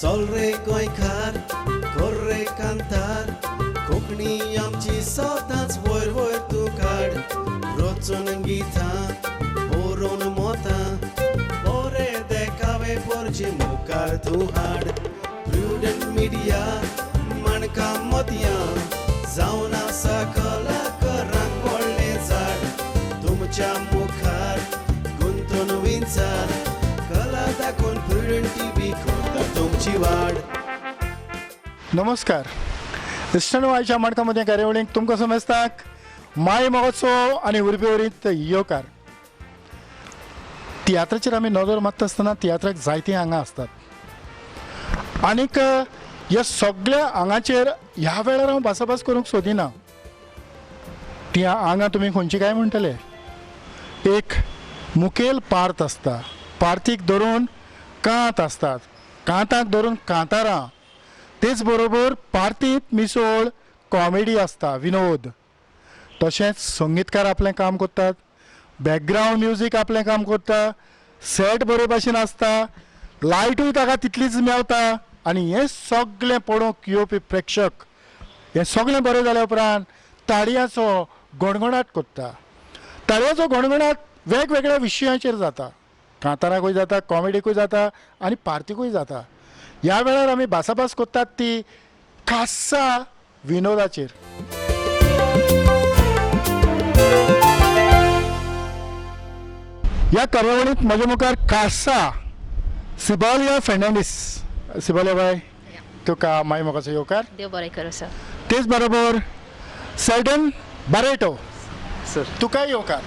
चल रे गोंयकार, कर रे कांतार, कोंकणी आमची सदांच वयर वयर तूं काड. रचून गितां बरोवन मोतां, बरे देखावे पोरचे मुखार तूं हाड. प्रुडंट मिडिया माणकां मोतयां जावन आसा कलाकारांक व्हडलें झाड. तुमच्या मुखार गुंतून विंचार, कला दाखोवन प्रुडंट टीव्ही करता तुमची वाड. नमस्कार. इस्टर्न वायच्या माणका मदें कार्यावळींक तुमकां समजताक माय महोत्सव आनी उर्बेवरीत येवकार. तियात्राचेर आमी नदर मारता आसतना तियात्राक जायतीं आंगां आसतात आनीक ह्या सगळ्या आंगाचेर ह्या वेळार हांव भासाभास करूंक सोदिना. ती आंगां तुमी खंयची काय म्हणटले? एक मुखेल पार्त आसता, पार्तीक धरून कांत आसतात, कांताक धरून कांतारां, तेच बरोबर पार्तींत मिसळ कॉमेडी आसता, विनोद, तशेंच संगीतकार आपलें काम करतात, बॅकग्रावंड म्युजीक आपलें काम करता, सेट बरे भाशेन आसता, लायटूय ताका तितलीच मेवता आनी हें सगळें पळोवंक येवपी प्रेक्षक हें सगळें बरें जाल्या उपरांत ताळयांचो गणगणाट करता. ताळयांचो गणगणाट वेगवेगळ्या विशयांचेर जाता, कांताराकूय जाता, कॉमेडीकूय जाता आनी पार्तीकूय जाता. ह्या वेळार आमी भासाभास करतात ती खासा विनोदाचेर. ह्या कार्यावळींत म्हज्या मुखार खासा सिबालिया फेर्नांडीस. सिबालिया बाय, तुका माय मोगाचो येवकार. देव बरें करूं सर. तेच बरोबर सॅडन बारेटो सर, तुकाय येवकार.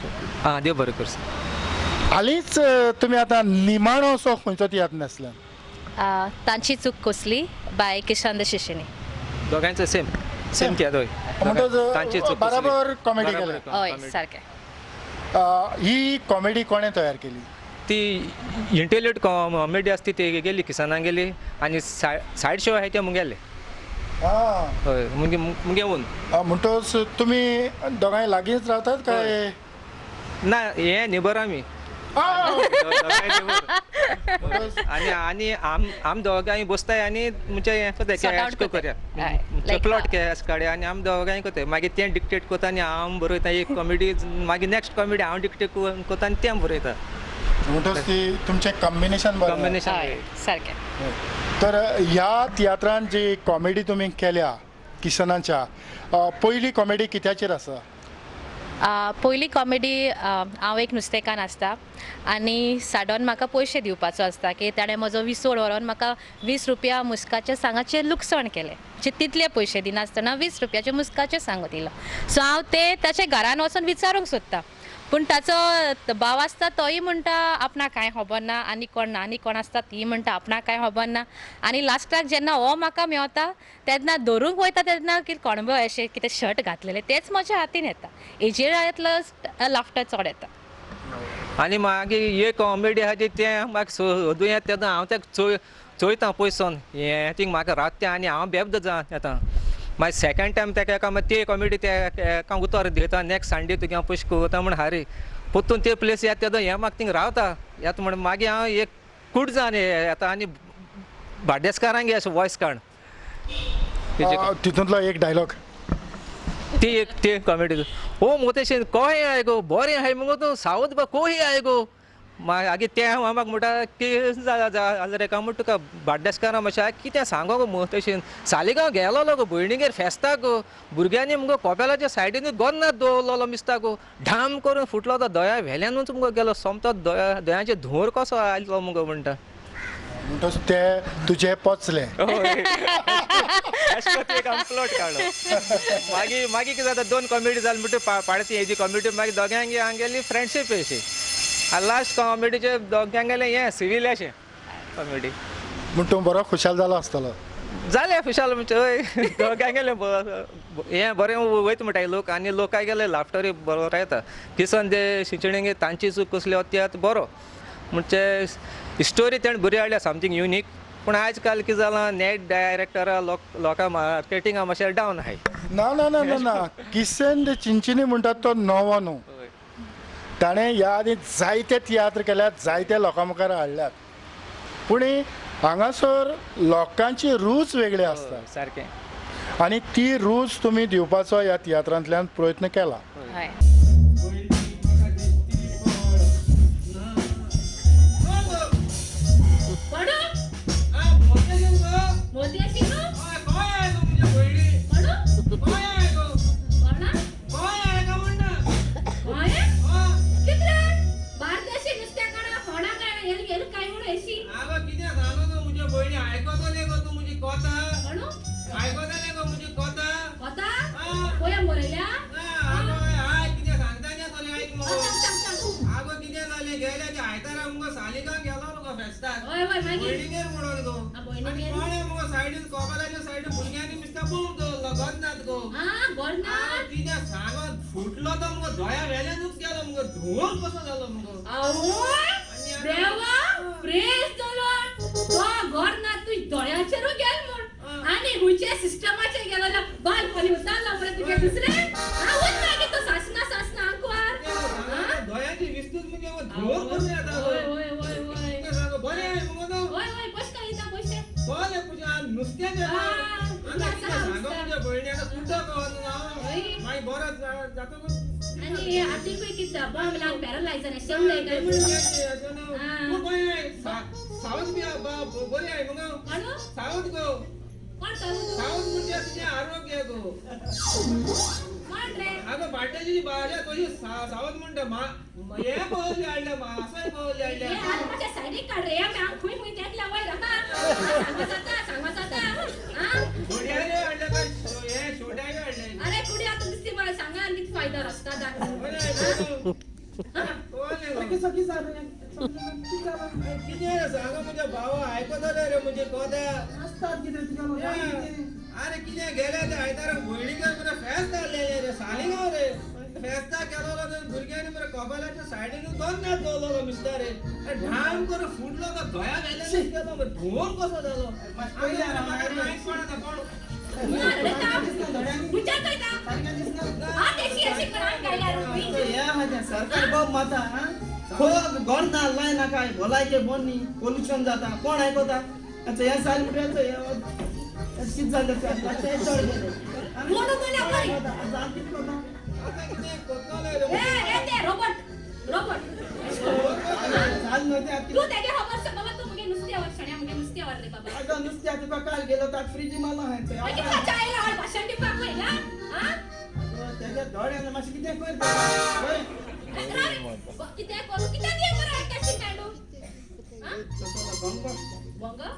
आं, देव बरें कर सर. हालींच तुमी आतां निमाणो असो खंयचो तियात्र न्हेसल्यान? तांची चूक कसली बाय किशन शिशिनी. दोगांयचो सेम सेम तियात्र. हय, म्हणटच तांची चूक कसली? बराबर कॉमेडी बराबर केल्या. हय comedy. सारकें. ही कॉमेडी कोणें तयार केली? ती इंटेलियट कॉमेडी आसती ती गेली किसनाक गेली आनी सायड शो आहाय ते मुगेले. हय, मुगे मुगे ओन. म्हणटच तुमी दोगांय लागींच रावतात काय? ना, हे नेबर आमी. दोगांय neighbor. आनी आनी आम आम दोगांय बसताय आनी म्हणजे हें करताय. Sort out कॅश करताय. करया हय, like plot cash काडया आनी आम दोगांय करताय. मागीर तें डिक्टेट करता आनी हांव बरयता एक कॉमेडी, मागीर नेक्स्ट कॉमेडी हांव डिक्टेट करता आनी तें बरयता. म्हणटच ती तुमचें कॉम्बिनेशन बरें. कॉम्बिनेशन. हय सारकें. तर ह्या तियात्रान जी कॉमेडी तुमी केल्या किसनाच्या, पयली कॉमेडी कित्याचेर आसा? पयली कॉमेडी, हांव एक नुस्तेकान्न आसता आनी साडोन म्हाका पयशे दिवपाचो आसता की ताणें म्हजो विसोड व्हरोन म्हाका 20 रुपया मुस्काचे सांगाचें लुकसाण केलें. म्हणजे तितले पयशे दिनासतना 20 रुपयाचे मुस्काचे सांगो दिलो. सो हांव ते ताच्या घरान वचोन विचारूंक सोदता, पूण ताचो भाव आसता तोय म्हणटा आपणाक कांय खबर ना, आनी कोण ना, आनी कोण आसता ती म्हणटा आपणाक कांय खबर ना. आनी लास्टाक जेन्ना हो म्हाका मेवता तेन्ना धरूंक वयता तेन्ना कितें कोणबो अशें कितें शर्ट घातलेलें तेंच म्हज्या हातीन येता. हेजेर लाफ्टर चड येता. आनी मागीर एक कॉमेडी आहा ती तें म्हाका सोदूं येता तेन्ना हांव तेका चोयता पयसोन हें थिंग म्हाका रावता आनी हांव बेब्द जावन येता. मागीर सेकेंड टायम तेका एका मागीर ते कॉमेडी ते एका उतर दिता नेक्स्ट संडे तुगे हांव पयशे करता म्हण हारी परतून ते प्लेस येता तेन्ना हें म्हाका थिंग रावता येता म्हण मागीर हांव एक कूट जावन येता आनी बार्देसकारांक अशें वॉयस काड तितूंतलो एक डायलॉग. ती एक ते कॉमेडी ओ मोतेशेन कोहे आय गो बोरें आहाय मुगो तूं सावथ बा कोही आय गो. मागीर तें हांव म्हाका म्हणटा की जालें रे काय म्हण तुका बार्देसकारां मातशें कितें सांगो गो मोतेशेन सालिगांव गेलोलो गो भयणीगेर फेस्ताक गो भुरग्यांनी मुगो कोपेलाच्या सायडीन गोन्नात दवरलोलो मिस्ता गो ढाम करून फुटलो तो दया वेल्यानूच मुगो गेलो सोमतो दया दयांचे धुंवर कसो आयलो मुगो म्हणटा. म्हणटच ते तुजे पोचले. अशें करून एक आमी प्लॉट काडलो. मागीर मागीर कितें जाता दोन कॉमेडी जाली म्हणटकीर पाडती हेजी कॉमेडी मागीर दोगांक आमगेली फ्रेंडशीप अशी आनी लास्ट कॉमेडीचे दोगांगेलें हें सिवील अशें कॉमेडी. म्हण तूं बरो खुशाल जालो आसतलो. जालें खुशाल म्हणजे हय दोगांगेलें हें बरें वयता म्हणटा लोक आनी लोकांगेले गेले लाफ्टरूय बरो येता. किसन दे शिंचणींगे तांची चूक कसली ती आतां बरो म्हणजे स्टोरी तेणें बरी हाडल्या समथींग युनीक. पूण आयज काल कितें जालां नेट डायरेक्टरा लोकां मार्केटिंगा मातशें डावन आहाय. ना ना ना ना ना, किसन दे चिंचिनी म्हणटात तो नवो न्हू. ताणें ह्या आदीं जायते तियात्र केल्यात, जायते लोकां मुखार हाडल्यात. पूण हांगासर लोकांची रूच वेगळी आसता. सारकें. आनी ती रूच तुमी दिवपाचो ह्या तियात्रांतल्यान प्रयत्न केला. हय. फुटलो तो मुगो दोळ्या वेल्यानूच गेलो मुगो, धुंवर कसो जालो मुगो. देवा प्रेज the Lord. तो घर ना तू दोळ्याचेरूय गेल म्हूण आनी हुंयच्या सिस्टमाचेर गेलो बाल पली उतारला मरे तुगे दुसरे वच मागीर तो सासना सासना आंकवार. दोळ्याची विस्तूच म्हणजे धुंवर कसो येता. वय वय वय वय बरें आहे मुगो तो. वय वय बस काय येता पयशे बरें तुजें नुस्त्याचें सांगो तुज्या भयणी आतां कुड्डो कळना मागीर बरो जाता. आनी आतीकूय कितें बॉम्ब लावन पॅरलायज जालें शेवलें काय म्हणून. तूं खंय सावथ बी बरी आहे मुगो. सावथ गो. कोण सावथ? सावथ म्हणजे तुजें आरोग्य गो. कोण रे? आगो बाट्याची भाज्या तुजी सावथ म्हणटा. हे पळोवली हाडल्या, आसय पळोवली हाडल्या. हे आतां मातशें सायडीक काड रे, हांव खंय खंय तेंकल्या वयर सांगो जाता सांगो जाता. घोड्यारे हाडल्या काय हे शोड्यारे हाडले? अरे कुडी आतां दिसती मला सांगा आनी कितें फायदो रस्ता दाखोवन. कितें सांगो म्हज्या भावा आयकतले रे म्हजे कोता. अरे कितें गेले ते आयतारा भयणीकर मरे फेस्त जाल्लें रे सालिगांव रे. फेस्ता केलो भुरग्यांनी मरे कबालाच्या सायडीन दोन नाच दवरलो मिस्ता रे. ढाम करून फुटलो तो दोळ्या वेल्यान गेलो मरे, धुंवर कसो जालो. सरकार बोब माता घर ना लाय ना काय भलायके बंद न्ही, पोल्युशन जाता, कोण आयकता. हे साल म्हणल्यार शीत जालें चड गेलें. नुस्त्या तुका काल गेलो फ्रिजी मारला. तेज्या दोळ्यान मातशें कितें कर. कितें करूं कितें दी मरे कशी काडू बोंगो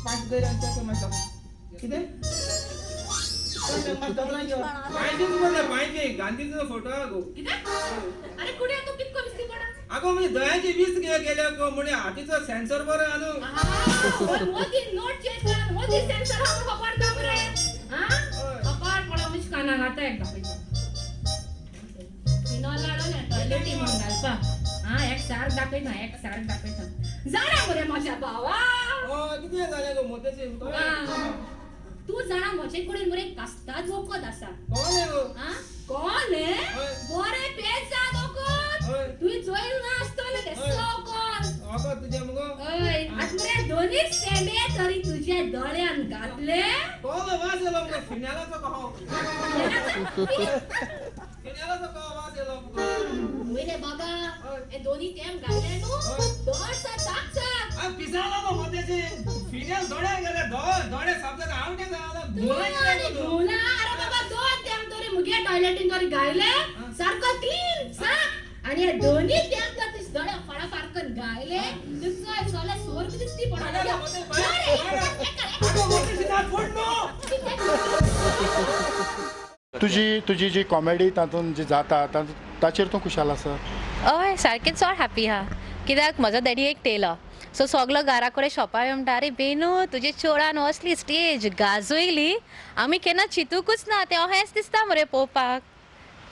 पांच गैरांच्या मातशें कितें पांयचे गांधीचो फोटो आगो. अरे कुडे तूं कितको दिसती पडा. आगो म्हणजे दयाची वीज गेल्या गो म्हणजे हातीचो सेन्सर बरो आनु. मोदी नोट चेंज करा, मोदी सेन्सर हा खबर दा मरे. हां कपाळ पडा मुझ काना घाता एकदा फिनॉल लाडो ना टॉयलेटी म्हण घालपा. हां एक सार दाखयता एक सार दाखयता जाणा मरे म्हज्या भावा. कितें जालें गो मोत्याची? तूं जाणा म्हजे कडेन मरे कास्ताद वखद आसा. कोण बरें पेज वखद तुवें चोयल ना आसतलें तें वखद. वखद तुजें मुगो? हय आतां मरे दोनूच थेंबे तरी तुज्या दोळ्यान घातले. कोण वास येयलो मुगो? फिनायलाचो कहो. फिनायलाचो कहो वास येयलो मुगो. वय रे बाबा हे दोनी थेंब घातले न्हू दोळसा चाक चाक. पिसालो गो मोत्याची फिनायल दोळ्यान गेले दोळे साफ जाता आवटे जालो. घुंवला. अरे बाबा दोन थेंब तरी मुगे टॉयलेटीन तरी घायले सारको क्लीन साफ. आनी हे दोनी थेंब तर तुज्या दोळ्या फाळा फारकन घायले तुजो सोले सोर्ग दिसती पडलो. तुजी तुजी जी कॉमेडी तातूंत जी जाता ताचेर तूं खुशाल आसा? हय सारकें चड हॅपी आहा कित्याक म्हजो डॅडी एक टेलर सो सगलो घरा कडेन शॉपार म्हणटा अरे बेनू तुजे चेडवान असली स्टेज गाजयली आमी केन्ना चिंतूकूच ना तें अहेंच दिसता मरे पळोवपाक.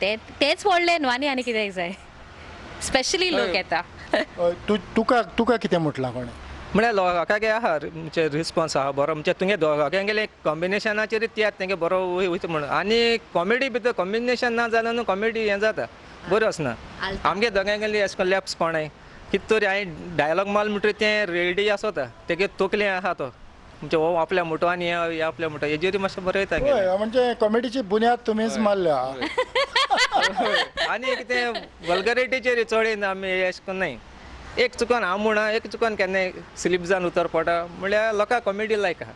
तेंच व्हडलें न्हू आनी आनी कित्याक जाय स्पेशली लोक येता. तुका तुका कितें म्हटलां कोणें? म्हळ्यार लोकांक आहा म्हणजे रिस्पॉन्स आहा बरो. म्हणजे तुगे दोगांगेले कॉम्बिनेशनाचेर तियात्र तेंगे बरो वयता म्हणून. आनी कॉमेडी भितर कॉम्बिनेशन ना जाल्यार न्हू कॉमेडी हें जाता बऱ्यो आसना. आमगे दोगांगेली अशें करून लॅप्स कोणाय कितें तरी हांवें डायलॉग मारलो म्हणटकीर तें रेडी आसता तेगे तकले आसा तो म्हणजे हो आपल्या मोटो आनी हे आपल्या मोटो हेजेर मातशें बरयता. हय, म्हणजे कॉमेडीची बुन्याद तुमीच मारल्या. आनी कितें वल्गरिटीचेर चड येना आमी अशें करून न्हय, एक चुकोन हांव म्हणा एक चुकोन केन्नाय स्लीप जावन उतर पडटा म्हणल्यार लोकांक कॉमेडी लायक आहा.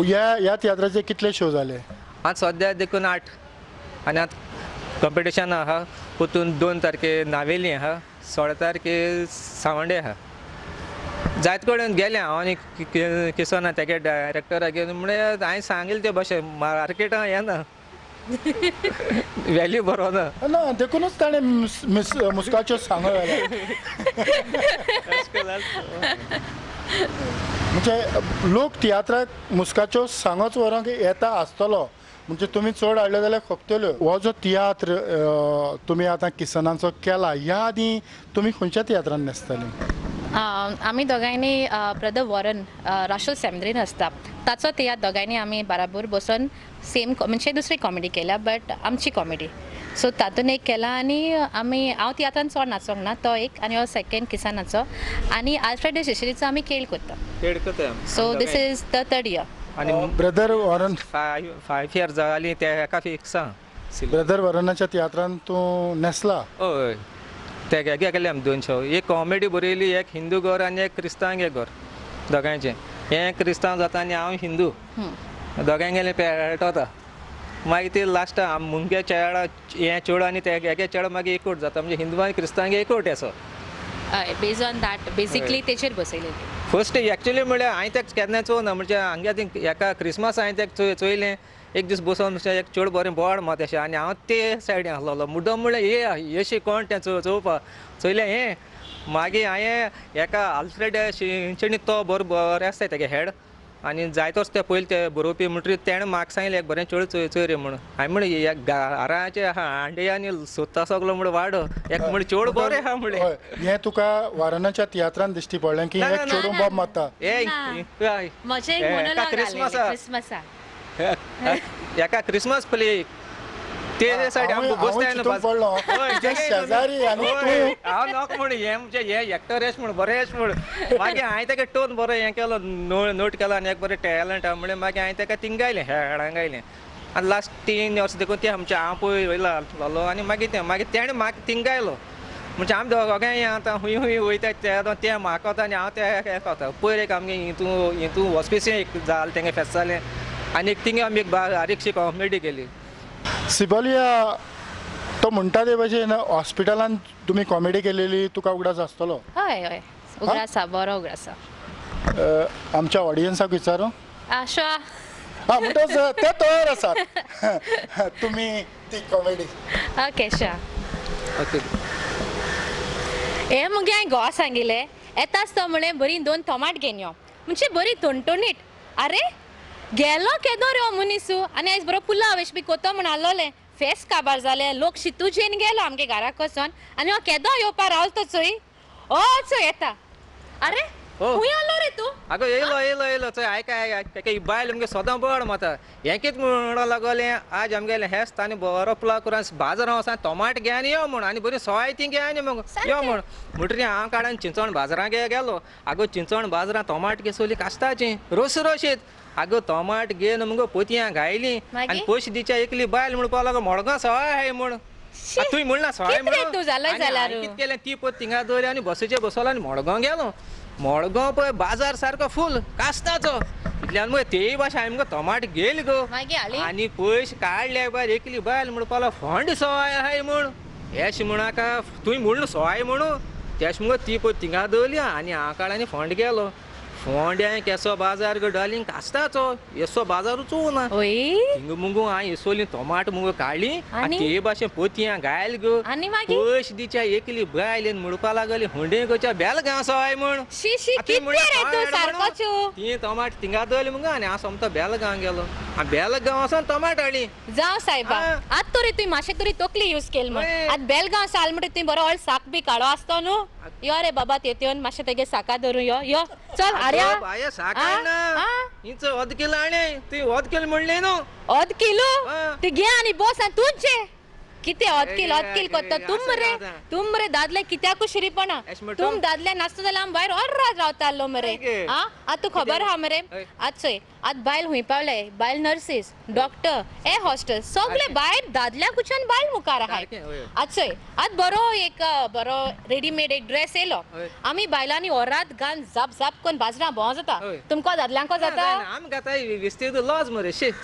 ह्या तियात्राचे कितले शो जाले? आतां सद्या देखून 8 आनी आतां कॉम्पिटिशन आहा. पोतून 2 तारखे नावेली आहा, 16 तारखे सांवड्डे आहा. जायत कडेन गेलें हांव आनी किसना तेगे डायरेक्टराक घेवन म्हणल्यार हांवें सांगिल्लें ते भशेन मार्केटान येना वेल्यू बरो ना. ना देखूनच ताणें मुस्काच्यो सांगो घाल्या. म्हणजे लोक तियात्राक मुस्काच्यो सांगोच व्हरोंक येता आसतलो, म्हणजे तुमी चड हाडल्यो जाल्यार खपतल्यो. हो जो तियात्र तुमी आतां किसनाचो केला, ह्या आदीं तुमी खंयच्या तियात्रान न्हेसताली? आमी दोगांयनी ब्रदर वॉरन राशोल सेमिनरीन आसता ताचो तियात्र दोगांयनी आमी बराबर बसून सेम म्हणजे दुसरी कॉमेडी केल्या बट आमची कॉमेडी सो तातूंत एक केला. आनी आमी हांव तियात्रान चड नाचोंक ना, तो एक आनी हो सेकेंड किसनाचो आनी आल्फ्रेड शिशिरीचो आमी खेळ करता. खेळ करता. So this is the third year. आनी ब्रदर वॉरन 5 इयर्स जाली ते एका फिक्स आहा. ब्रदर वॉरनाच्या तियात्रान तूं न्हेसला? हय, ते गेले आमी 2 शो. एक कॉमेडी बरयली, एक हिंदू घर आनी एक क्रिस्तांव एक घर दोगांयचें. हें क्रिस्तांव जाता आनी हांव हिंदू, दोगांयगेलें पेटवता. मागीर ती लास्ट मुगे चेडा हें चेडो आनी ते हेगे चेडो मागीर एकवट जाता, म्हणजे हिंदू आनी क्रिस्तांव एकवट असो. हय, बेज ऑन that basically तेचेर बसयलेली फर्स्ट एक्चुली. म्हणल्यार हांवें तेका केन्ना चोवना, म्हणजे हांगे एका क्रिसमस हांवें तेका चोयलें एक दीस बसोन एक चेडो बरें बोड मात अशें आनी हांव ते सायडीन आसलोलो मुद्दम म्हणल्यार हे येशी कोण तें चोवपा चोयलें हें. मागीर हांवें एका आल्फ्रेड शिंचणी तो बरो बरें आसता तेगे हेड आनी जायतो ते पयलीं ते बरोवपी म्हणटकीर तेणें म्हाका सांगलें एक बरें चेडो चोय चोय रे म्हणून. हांवें म्हणलें घराचे हांडे आनी सोदता सगलो म्हण वाडो एक म्हण चेडो बरें आहा म्हणलें. हें तुका वारनाच्या तियात्रान दिश्टी पडलें की एक चेडूं बोब मारता? क्रिसमसा एका क्रिसमस प्ले ते सायड शेजारी हांव नोक म्हण हें म्हणजे हें एक्टर एश म्हण बरें एश म्हण. मागीर हांवें तेका टोन बरो हें केलो नोट केलो आनी एक बरें टॅलंट आहा म्हणलें. मागीर हांवें तेका थिंग गायलें हेडां गायलें आनी लास्ट 3 वर्सां देखून तें आमचें हांव पळय वयलो आसलोलो आनी मागीर तें मागीर तेणें म्हाका थिंग गायलो. म्हणजे आमी दोगांय आतां हुंय हुंय वयता तें म्हाका वता आनी हांव तें वता. पयर एक आमगे हितू हितू हॉस्पिस एक जालें तेंगे फेस्त जालें आनी एक थिंग आमी एक बारीकशी कॉमेडी केली. सिबोलिया तो म्हणटा ते भशेन हॉस्पिटलान तुमी कॉमेडी केलेली तुका उगडास आसतलो? हय हय, उगडास आसा, बरो उगडास आसा. आमच्या ऑडियन्साक विचारू? आशा हां, म्हणटच ते तयार आसात तुमी ती कॉमेडी. ओके शा. ओके हे मुगे हांवें घोवा सांगिल्लें येताच तो म्हणलें बरी 2 टोमाट घेवन यो, म्हणजे बरी टणटणीत. अरे गेलो केदो रे हो मनीसू आनी आयज बरो पुलाव एश बी कोतो म्हण आसलोलें. फेस काबार जालें, लोक शितूजेन गेलो आमगे घराक वचोन आनी हो केदो येवपा रावलो तो चोय ओ चोय येता. अरे खंय आसलो रे तूं? आगो येयलो येयलो येयलो चोय आयक आयक ही बायल आमगे सदां बड माता हें कितें म्हणून लागोलें आज आमगेलें हेंच आनी बरो पुलाव करून बाजारां वचोन टोमाट घे आनी यो म्हूण आनी बरी सोय ती घे आनी मग यो म्हूण. म्हणटकीर हांव काडून चिंचवण बाजारां गेलो. आगो चिंचवण बाजारां टोमाट घेसोली कास्ताची रोस रोशीत. आगो टोमाट घेवन मुगो पोतयां घायली आनी पयशे दिच्या एकली बायल म्हणपाक लागो मडगांव सवाय आहाय म्हूण. तुवें म्हणलां सवाय म्हणून कितें केलें ती पोत थिंगा दवरली आनी बसीचेर बसलो आनी मडगांव गेलो. मडगांव पळय बाजार सारको फूल कास्ताचो इतल्यान मगो तेय भाशेन हांवें मुगो टोमाट घेयल गो आनी पयशे काडले बायल एकली बायल म्हणपाक लागलो फोंड सवाय आहाय म्हूण. एश म्हणाका तुवें म्हणलें सवाय म्हणून तेश मुगो ती पळय थिंगा दवरली आनी हांव काड आनी फोंड गेलो. फोंड्या केसो बाजार गो डार्लिंग कास्ताचो येसो बाजारूच ना थिंग मुगो हांवें येसोली टोमाट मुगो काडली आनी ते भाशेन पोतयां घायल गो पयशे दिच्या एकली बायल म्हणपाक लागली हुंडे गोच्या बेलगांव सवाय म्हूण. ती टोमाट थिंगा दवरली मुगो आनी हांव सोमतो बेलगांव गेलो. बेलगांव वचोन टोमाट हाडली. जावं सायबा आतां तरी तुवें मातशें तरी तकली यूज केली म्हण. आतां बेलगांव साल म्हणटा तुवें बरो ऑल साक बी काडो आसतो न्हू. यो रे बाबा तेतून मातशें तेगे साका धरून यो यो चल. अरे साका ना हिचो अर्द किलो हाडलें तुवें अर्द किलो म्हणलें न्हू. अर्द किलो ती घे आनी बस आनी तूंच जे. कितें अतकील अतकील कोत्ता तुम मरे, तुम मरे दादले कित्याकू शिरीपणा, तुम दादले नासता जाल्यार आमी भायर अर्रात रावतालो मरे. आ आतां तूं खबर आहा मरे, आतां चोय आतां बायल हुंय पावले, बायल नर्सीस, डॉक्टर, ए हॉस्टेल सगळे बायल दादल्या कुच्यान बायल मुखार आहाय. आतां चोय आतां बरो एक बरो रेडीमेड एक ड्रेस येयलो, आमी बायलांनी ओरात घान झाप झाप करून बाजरां भोंव जाता. तुमकां दादल्यांको जाता?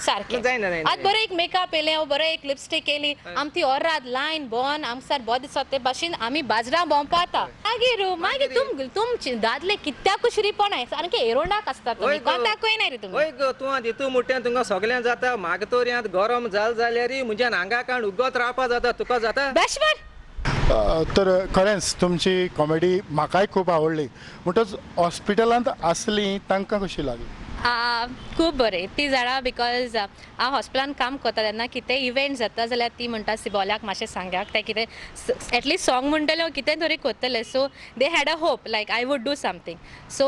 सारकें. आतां बरो एक मेकअप येयलें, बरो एक लिपस्टीक येयली, आम ती ओरात लायन भोंवन आमकां बरो दिसता ते भाशेन आमी बाजरां भोंवपा जाता. मागीर मागीर तुम तुम दादले कित्याकू शिरीपण सारकें एरोंडाक आसता तुमी, कोणाकूय नाय रे तुमी. हय गो, तूं आतां हितू मुट्ट्यान तुमकां सगळ्यां जाता, म्हाका तर आतां गरम जाल जाल्यार म्हज्यान आंगा काण उगत रावपा जाता, तुका जाता? बेशवर. तर खरेंच तुमची कॉमेडी म्हाकाय खूब आवडली. म्हणटच हॉस्पिटलांत आसली तांकां कशी लागली? खूब बरें ती जाणा, because हांव हॉस्पिटलान काम करता तेन्ना कितें इव्हेंट जाता जाल्यार ती म्हणटा सिबोल्याक मातशें सांगाक, ते कितें एटलिस्ट सॉंग म्हणटले वो कितें तरी करतले. So they had a hope like I would do something. So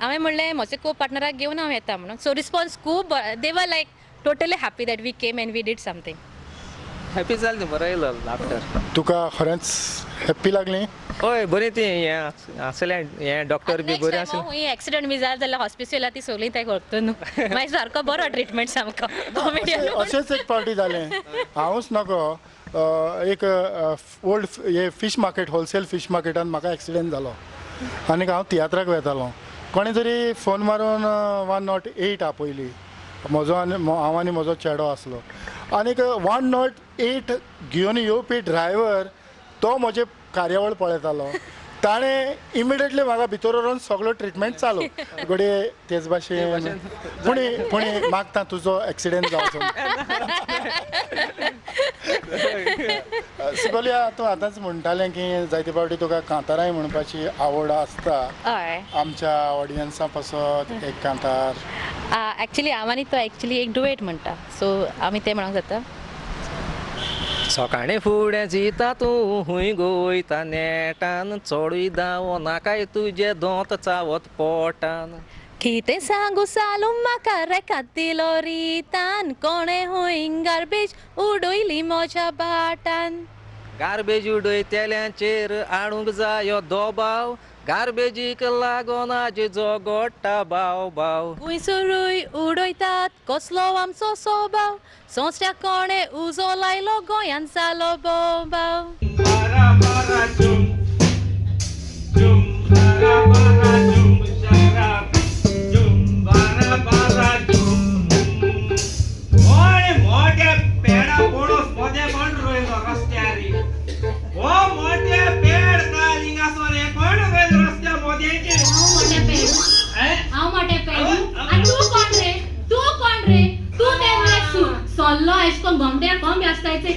हांवें म्हणलें म्हजे को पार्टनराक घेवन हांव येता म्हणून. सो रिस्पॉन्स खूब, they were like totally happy that we came and we did something. Happy जालें, बरो येयलो लाफ्टर. तुका खरेंच हॅप्पी लागली? हय बरें, ती हें आसलें हें डॉक्टर बी बरें आसलें. खंय एक्सिडंट बी जालें जाल्यार हॉस्पिटला ती सगळीं तें वळखता न्हू, मागीर सारको बरो ट्रिटमेंट सामको कॉमेडियन. अशेंच एक पावटी जालें, हांवूच नको, एक ओल्ड हे फीश मार्केट, होलसेल फीश मार्केटान म्हाका एक्सिडंट जालो आनी हांव तियात्राक वेतालो. कोणें तरी फोन मारून 108 आपयली, म्हजो आनी हांव आनी म्हजो चेडो आसलो आनीक 108 घेवन येवपी ड्रायव्हर तो म्हजे कार्यावळ पळयतालो. ताणें इमिडिएटली म्हाका भितर व्हरून सगळो ट्रिटमेंट चालू घडये तेच भाशेन. पूण पूण मागता तुजो एक्सिडंट जावचो. सिबोलिया, तूं आतांच म्हणटालें की जायते फावटी तुका कांताराय म्हणपाची आवड आसता, आमच्या ऑडियन्सा पासत एक कांतार. एक्चुली हांव आनी तो एक्चुली एक डुएट म्हणटा, सो आमी तें म्हणूंक जाता. सकाळीं फुडें जिता तूं हुंय गो वयता नेटान, चडूय दावो नाकाय तुजे दोंत चावत पोटान. कितें सांगू सालू म्हाका रेखात दिलो रितान, कोणें हुंय गार्बेज उडयली म्हज्या भाटान. गार्बेज उडयतेल्यांचेर हाडूंक जायो दोबाव, गार्बेजीक लागोन आजी जोगोडटा बाव बाव. खुंयसरूय उडयतात कसलो आमचो स्वभाव, सोंसऱ्या कोणें उजो लायलो गोंयांत जालो बोबाव. मोठ्या पेडा पणस मोठ्या कोण रोयलो रस्त्यार, हो मोठ्या पेड काल हिंगासर हे कोण रोयलो रस्त्या मोद्याचे? हांव मोठे पेड, आनी तूं कोण रे? तूं कोण रे? तूं ते मरे सोल्लो एश कोन गोमट्या कोंबे आसतायचे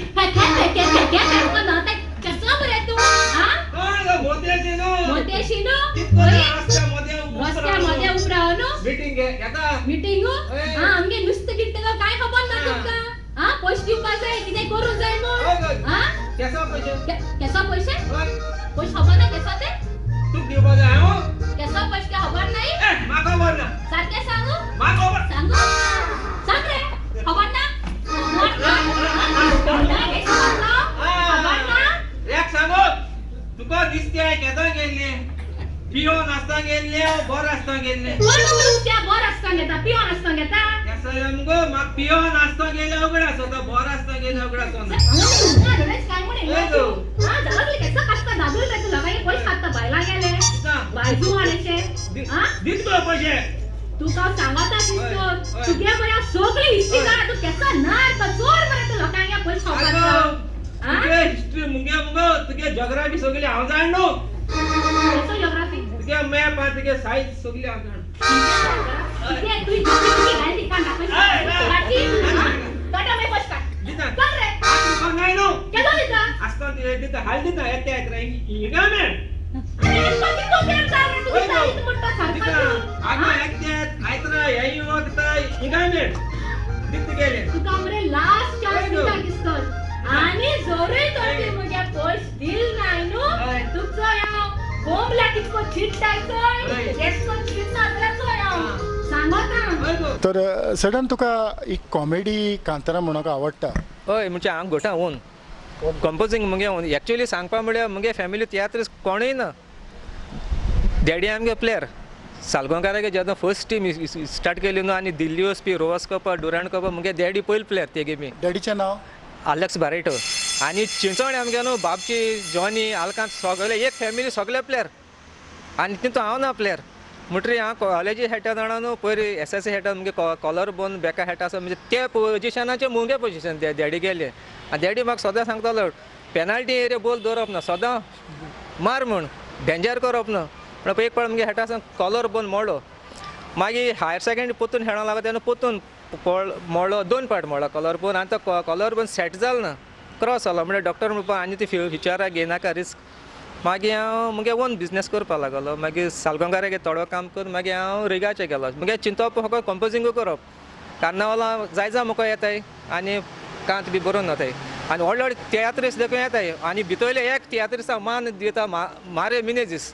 कसो मरे तूं? कोण गो मोत्याचे न्हू? मोत्याशी न्हू? रस्त्या रस्त्या मोद्या उपराव न्हू? मिटींग येता मिटींग? हा आमगे नुस्तें कितें काय खबर ना तुमकां? हा पयशे दिवपा जाय, कितें करूंक जाय म्हूण. हा केसो पयशे? केसो पयशे? पयशे खबर ना केसो ते? तुका दिवपा जाय हांव? केसो पयशे काय खबर नाही? म्हाका खबर ना. सारकें सांगू? म्हाका खबर. सांगू? सांग रे, खबर ना? खबर ना? एक सांगू तुका दिसते केदो गेल्ले पियोन आसता गेल्ले बरो आसता गेल्ले? कोण नुस्त्या बरो आसता घेता, पियोन आसता घेता? केसो मुगो म्हाका पियोन आसता गेल्ले उगड आसता, बरो आसता गेल्ले उगड आसता. दित गो पयशे तुका सांगता दिसतो तुगे बऱ्या सगळी हिस्ट्री जाणा तूं, केसो नार तो चोर मरे तूं लोकांक पयशे खावपाचो. तुगे हिस्ट्री मुगे मुगो तुगे जोग्राफी सगळी हांव जाण न्हू. केसो जोग्राफी? तुगे मॅप आहा, तुगे सायज सगळी हांव जाण. तुगे तुजी जोग्राफी घाल ती कान दाखय. तोटा मागीर पयशे काड. दिता. चल रे. तुका नाय न्हू. केदो दिता? आसता दिता, हाल दिता येते येता हिंगा मेळ. तुका मरे लास्ट चान्स दिता किस्तोल, आनी जोरूय तर ती म्हगे पयशे दिल नाय न्हू तुजो हांव कोंबल्या कितको चिट्टाय चोय, केसो चिट्टा जाल्यार चोय हांव सांगता. तर सडन तुका एक कॉमेडी कांतारां म्हणूंक आवडटा? हय, म्हणजे हांव घोटा ओन कंपोजींग मुगे एक्चुअली सांगपा म्हळ्यार मुगे फॅमिली तियात्रीस कोणूय ना. डॅडी आमगे प्लेयर सालगांवकारागे जेन्ना फर्स्ट टीम स्टार्ट केली न्हू आनी दिल्ली वचपी रोवस कपा डुरांड कपा मुगे डॅडी पयलो प्लेयर ते गेमी. डॅडीचें नांव? आलेक्स बारेटो. आनी चिंचोणे आमगे न्हू बाबची जॉनी आलकांत सगळे एक फॅमिली सगळे प्लेयर आनी तितून हांव ना प्लेयर. म्हणटरी हांव कॉलेजी खेळटा जाणा न्हू पयर एस एस सी खेळटा मुगे कॉलर बोन बेका खेळटा आसा म्हणजे ते पोजिशनाचे मुगे पोजिशन ते डॅडी गेले. आनी डॅडी म्हाका सदां सांगतालो पेनाल्टी एरिया बोल दवरप ना, सदां मार म्हूण डेंजर करप ना. म्हणून एक पावट मुगे खेळटा आसतना कॉलर बोन मोडलो. मागीर हायर सेकेंडरी परतून खेळोंक लागलो तेन्ना परतून मोडलो, दोन पावट मोडलो कॉलर बोन. आनी तो कॉलर बोन सेट जालो ना, क्रॉस जालो. म्हणल्यार डॉक्टर म्हणपा आनी ती फ्युचराक घेयनाका रिस्क. मागीर हांव मुगे ओन बिजनेस करपाक लागलो. मागीर सालगांवकारागेर थोडो काम करून मागीर हांव रिगाचेर गेलो. मुगे चिंतप फकत कंपोजिंगूय करप. कार्नावाला जाय जाय म्हाका येताय आनी कांत बी बरोवन वताय आनी व्हडले व्हडले तियात्रीस देखून येताय आनी भितरले एक तियात्रिसा मान दिता मारे मिनेजीस.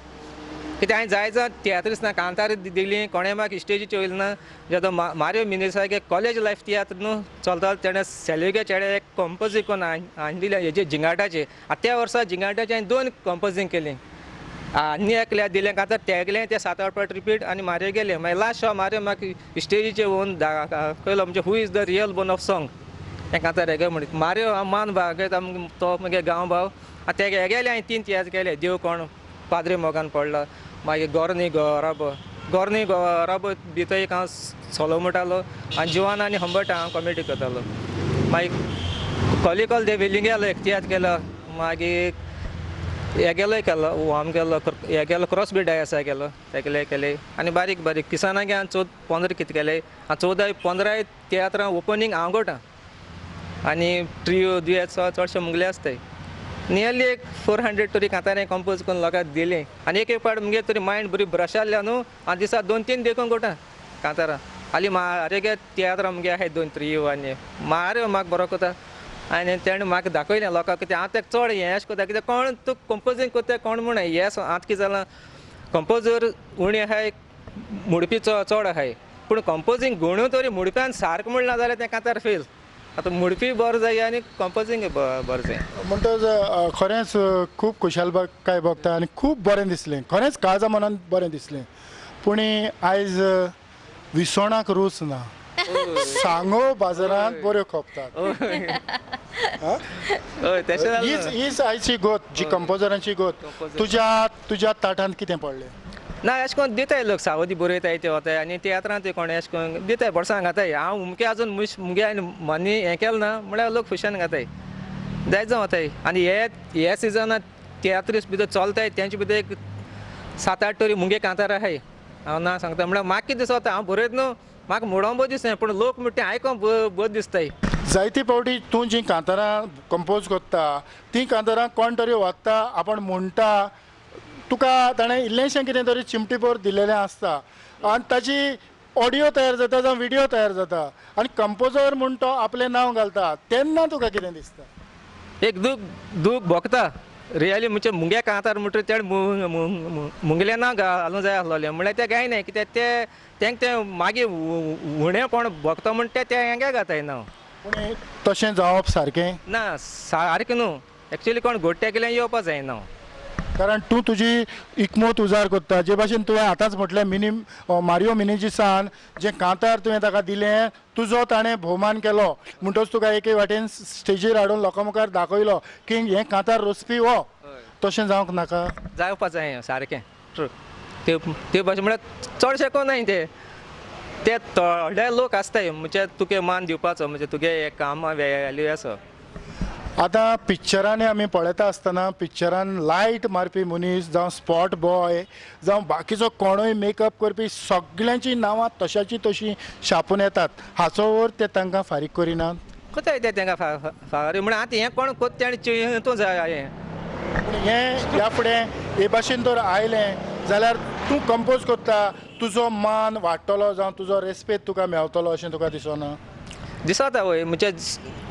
कित्याक हांवें जाय जाय तियात्रीस ना कांतार दिली कोणें म्हाका स्टेजीचेर वयले ना. जेदो मारियो मिनेजागे कॉलेज लायफ तियात्र न्हू चलतालो तेणें सेल्युगे चेडे एक कंपोजींग करून हाडून दिलें हेजे जिंगाटाचे. आतां त्या वर्सा जिंगाटाचे हांवें 2 कंपोजींग केलीं आनी एकल्या दिलें कांतार तेगलें तें 7-8 पावट रिपीट आनी मारियो गेलें. मागीर लास्ट शो मारियो म्हाका स्टेजीचेर वोन दाखयलो म्हणजे who is the real bone of song हें कांतार हेगे म्हणीत मारियो हांव मान भागयता तो मुगे गांव भाव. आतां तेगे हेगेले हांवें 3 तियात्र केले. देव कोण पाद्री मोगान पडला, मागीर गोरनी गोराबो, गोरनी गोराबो भितर एक हांव सोलो म्हणटालो आनी जिवान आनी हंबट हांव कॉमेडी करतालो. मागीर कॉलिकॉल दे वेलिंगेलो एक तियात्र केलो. मागीर हेगेलोय केलो वाम केलो, हेगेलो क्रॉस बी डायसा केलो तेगेले केले. आनी बारीक बारीक किसानागे हांवें 14-15 कितें केले. आनी 14-15 तियात्रां ओपनींग हांव गोटा आनी ट्रियो दुयेंत चडशे मुगले आसताय. नियरली एक 400 तरी कांतारां कंपोज करून लोकांक दिलीं. आनी एक एक पावट मुगे तरी मायंड बरी ब्रश आहल्या न्हू आनी दिसा 2-3 देखून कोटा कांतारां. हालीं मारे तियात्रां मुगे आहाय 2 ट्रियो आनी मारे म्हाका बरो कोता आनी तेणें म्हाका दाखयलें लोकांक कित्याक हांव तेका चड हें अशें कोता कित्याक कोण तूं कंपोजींग कोत्ता कोण म्हूण हें आतां कितें जालां कंपोजर उणें आहाय मोडपी चड आहाय पूण कंपोजींग गुणू तरी मोडप्यान सारकें म्हणलें जाल्यार तें कांतार फेल. आतां मोडपी बरो जाय आनी कंपोजींग बरें जाय. म्हणटच खरेंच खूब खुशालकाय भोगता आनी खूब बरें दिसलें, खरेंच काळजा मनान बरें दिसलें. पूण आयज विसवणाक रूच ना, सांगो बाजारांत बऱ्यो खपतात. हीच आयची गोत जी कंपोजरांची गोत. तुज्या तुज्या ताटांत कितें पडलें ना? अशें करून दिताय लोक सावदी बरयताय ते वताय आनी तियात्रांत ते कोण अशें करून दिताय बोरसां घाताय. हांव उमके अजून मुगे हांवें मनी हें केलें ना म्हळ्यार लोक खुशान घाताय जायत जावं वताय. आनी हे हे सिजनांत तियात्रीस भितर चलताय तेंचे भितर एक 7-8 तरी मुगे कांतार आहाय. हांव ना सांगता म्हळ्यार म्हाका कितें दिसता हांव बरयत न्हू म्हाका मोडोंक बरें दिसना पूण लोक म्हणटा तें आयकोंक बरें दिसताय. जायते फावटी तूं जीं कांतारां कंपोज करता तीं कांतारां कोण तरी वागता आपूण म्हणटा तुका ताणें इल्लेंशें कितें तरी चिमटीभर दिलेलें आसता आनी ताजी ऑडियो तयार जाता जावं विडियो तयार जाता आनी कंपोजर म्हूण तो आपलें नांव घालता तेन्ना तुका कितें दिसता? एक दूख दूख भोगता रियली म्हणजे मुगे कांतार म्हणटरी तेणें मुगेलें नांव घालूंक जाय आसलोलें म्हणल्यार तें गायनाय कित्याक ते तेंक तें मागीर उणेपण भोगता म्हण तें ते हेंगे घाताय नांव. पूण तशें जावप सारकें ना, सारकें न्हू. एक्चुअली कोण गोडट्या केल्यान येवपा जायना, कारण तूं तुजी इकमत उजार करता. जे भाशेन तुवें आतांच म्हटलें मिनी मारियो मिनेजीसान जें कांतार तुवें ताका दिलें तुजो ताणें भोवमान केलो म्हणटच तुका एके वाटेन स्टेजीर हाडून लोकां मुखार दाखयलो की हें कांतार रचपी हो. तशें जावंक नाका? जावपा जाय सारकें ट्रू. ते भाशेन म्हळ्यार चडशें कोणाय ते ते थोडे लोक आसताय म्हणजे तुगे मान दिवपाचो म्हणजे तुगे कामा व्हॅल्यू आसा. आतां पिक्चरांनी आमी पळयता आसतना पिक्चरान लायट मारपी मनीस जावं स्पॉट बॉय जावं बाकीचो कोणूय मेकअप करपी सगळ्यांचीं नांवां तशाची तशीं छापून येतात. हाचो अर्थ ते तांकां फारीक करिनात? कोताय ते तांकां फारीक म्हणल्यार आतां हें कोण कोत्ता तेणें चिंतूं जाय हें. पूण हें ह्या फुडें हे भाशेन जर आयलें जाल्यार तूं कंपोज करता तुजो मान वाडटलो जावं तुजो रेस्पेद तुका मेवतलो अशें तुका दिसना? दिसता वय म्हणजे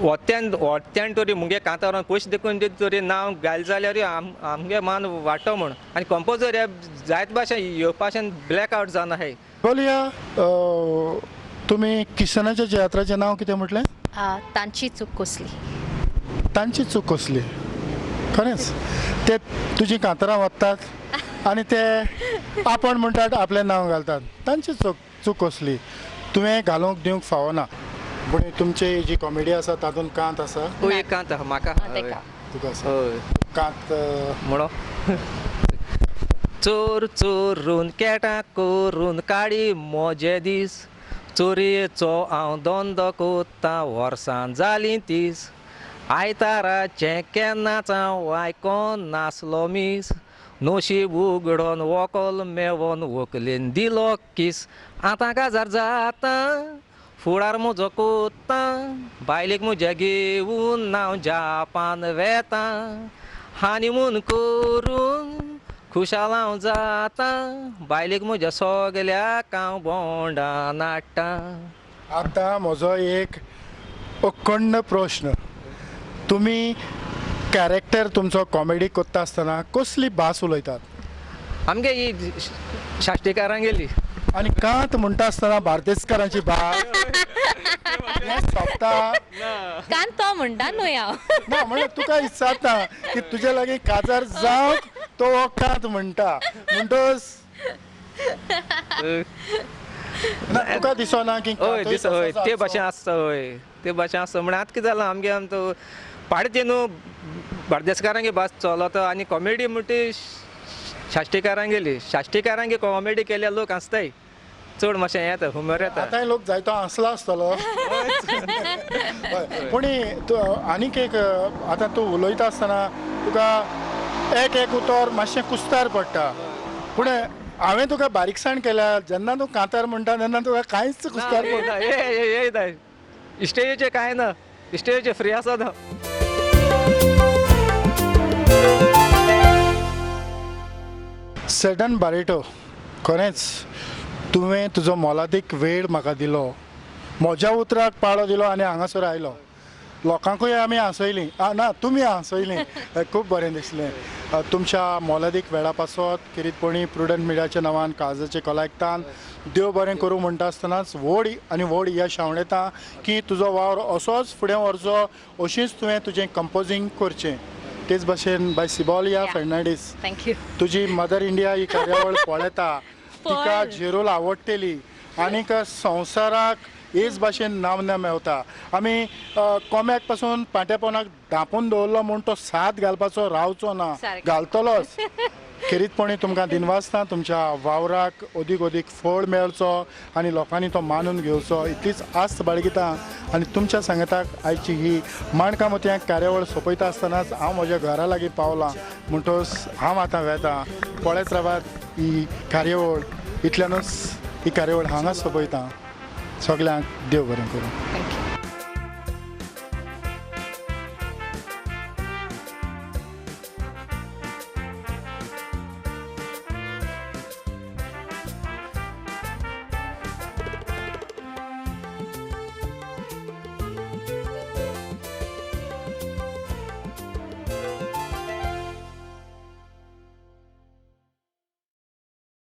वत्यान वत्यान तरी मुगे कांतारान पयशे देखून तरी नांव घालें जाल्यार आमगे मान वाडटो म्हूण. आनी कंपोजर हे जायत भाशेन येवपाशेन ब्लॅक आवट जावन आहाय. बोलया तुमी किसनाच्या तियात्राचें नांव कितें म्हटलें? तांची चूक कसली. तांची चूक कसली? खरेंच ते तुजीं कांतरां वतात आनी ते आपण म्हणटात आपलें नांव घालतात, तांची चूक कसली? तुवें घालूंक दिवंक फावना. पूण तुमची जी कॉमेडी आसा तातूंत कांत आसा? हय, एक कांत आहा म्हाका. तेका. तुका आसा हय. कांत? म्हणो, चोर चोरून केटां करून काडी म्हजे दीस, चोरयेचो हांव धंदो कोत्तां वर्सां जालीं 30, आयताराचें केन्नाच हांव आयकोन नासलो मीस, नोशीब उगडोन वोकोल मेवोन व्हंकलेन दिलो कीस, आतां काजार जाता फुडार म्हजो कोत्तां, बायलेक म्हज्या घेवन हांव जापान वेता, हानिमून करून खुशाल हांव जाता, बायलेक म्हज्या सगल्याक हांव बोंडान हाडटा. आतां म्हजो एक अखंड प्रश्न, तुमी कॅरेक्टर तुमचो कॉमेडी करता आसतना कसली भास उलयतात? आमगे ही साश्टीकारांगेली. आनी कांत म्हणटा आसतना बार्देसकारांची भास हें सोंपता? कांत तो म्हणटा न्हय हांव. ना, म्हणल्यार तुका विचारता की तुजे लागीं काजार जावंक तो हो कांत म्हणटा म्हणटच ना तुका दिसना की हय, कांतूय दिस हय तसोच ते आसचो? भाशेन आसता. हय, ते भाशेन आसता. म्हण आतां कितें जालां आमगे, आमचो पाडते न्हू बार्देसकारांगे भास चलता आनी कॉमेडी म्हणटा ती साश्टीकारांगेली. साश्टीकारांगे कॉमेडी केल्यार लोक हांसताय चड, मातशें येता, हुमर येता. आतांय लोक जायतो हांसलो आसतलो. हय, पूण तूं आनीक एक, आतां तूं उलयता आसतना तुका एक एक उतर मातशें कुस्तार पडटा, पूण हांवें तुका बारीकसाण केल्या, जेन्ना तूं कांतार म्हणटा तेन्ना तुका कांयच कुस्तार पडना. येता स्टेजीचेर कांय ना, स्टेजीचेर फ्री आसा तो. सेडन बारेटो, खरेंच तुवें तुजो मोलादीक वेळ म्हाका दिलो, म्हज्या उतराक पाळो दिलो आनी हांगासर आयलो. लोकांकूय आमी हांसयलीं, ना तुमी हांसयलीं, खूब बरें दिसलें. तुमच्या मोलादीक वेळा पासत खेरीतपणी प्रुडंट मिडियाच्या नांवान काळजाचे कलायकतान देव बरें करूं म्हणटा आसतनाच व्हड आनी व्हड यश आंवडेता की तुजो वावर असोच फुडें व्हरचो, अशीच तुवें तुजें कंपोजींग करचें. तेच भाशेन बाय सिबॉलिया फेर्नांडीस, thank you. तुजी मदर इंडिया ही कार्यावळ पळयता, तिका झेरोल आवडटली आनीक संवसाराक हेच भाशेन नामना मेवता. आमी कोम्याक पासून पांट्यापोनाक धांपून दवरलो म्हूण तो साथ घालपाचो रावचो ना, घालतलोच. खेरीतपणी तुमकां दिनवासता, तुमच्या वावराक अदीक अदीक फळ मेळचो आनी लोकांनी तो मानून घेवचो इतलीच आस्त बाळगिता. आनी तुमच्या सांगाताक आयची ही माणकां मोतयां कार्यावळ सोंपयता आसतनाच हांव म्हज्या घरा लागीं पावलां, म्हणटच हांव आतां वेता. पळयत रावात ही कार्यावळ, इतल्यानूच ही कार्यावळ हांगाच सोंपयता. सगल्यांक देव बरें करूं. Thank you.